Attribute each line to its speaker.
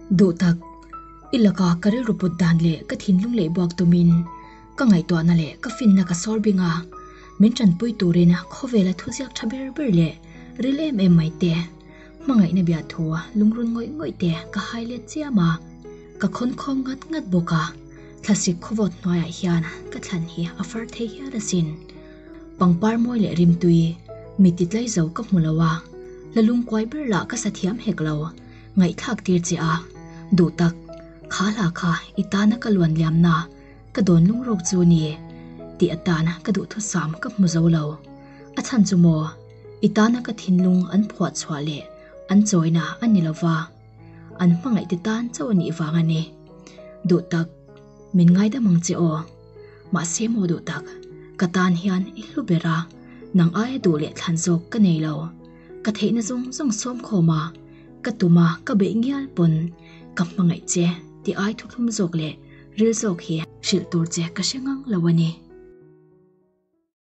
Speaker 1: Duh tak, i laka ka rilru put dan leh ka thinlung leh buak tumin ka ngaihtuahna leh ka finna ka sawr bing a, min tanpui turin khawvela thuziak tha ber ber leh ril em em mai te, hmangaihna biahthu lungrun ngawih ngawih te ka hai let chiam a, ka khawn khawm ngat ngat bawk a, thlasik khawvawt hnuaiah hian ka thlan hi a far thei hial asin. Pangpar mawi leh rimtui, mi titlai zo ka hmu lo a, la lungkuai ber lah ka sa thiam hek lo, ngaihthlak tir che a, duh tak, kha hla kha i tana ka luan liamna ka dawn lungrawk chu ni tih atana ka duhthusam ka hmu zo lo. A chhan chu maw, i tana ka thinlung an phuah chhuah leh an chawina a ni lo va, an hmangaih te tan chauh a nih vang a ni. Duh tak, min ngaidam ang che aw. Mahse maw duh tak, ka tan hian i hlu ber a, nang aia duh leh thlan zawk ka nei lo. Ka theihna zawng zawng sawm khawm a, ka tum a ka beih ngial pawn ka hmangaih che tih ai thuthlum zawk leh ril zawk hi hrilh tur che ka hre ngang lo a ni.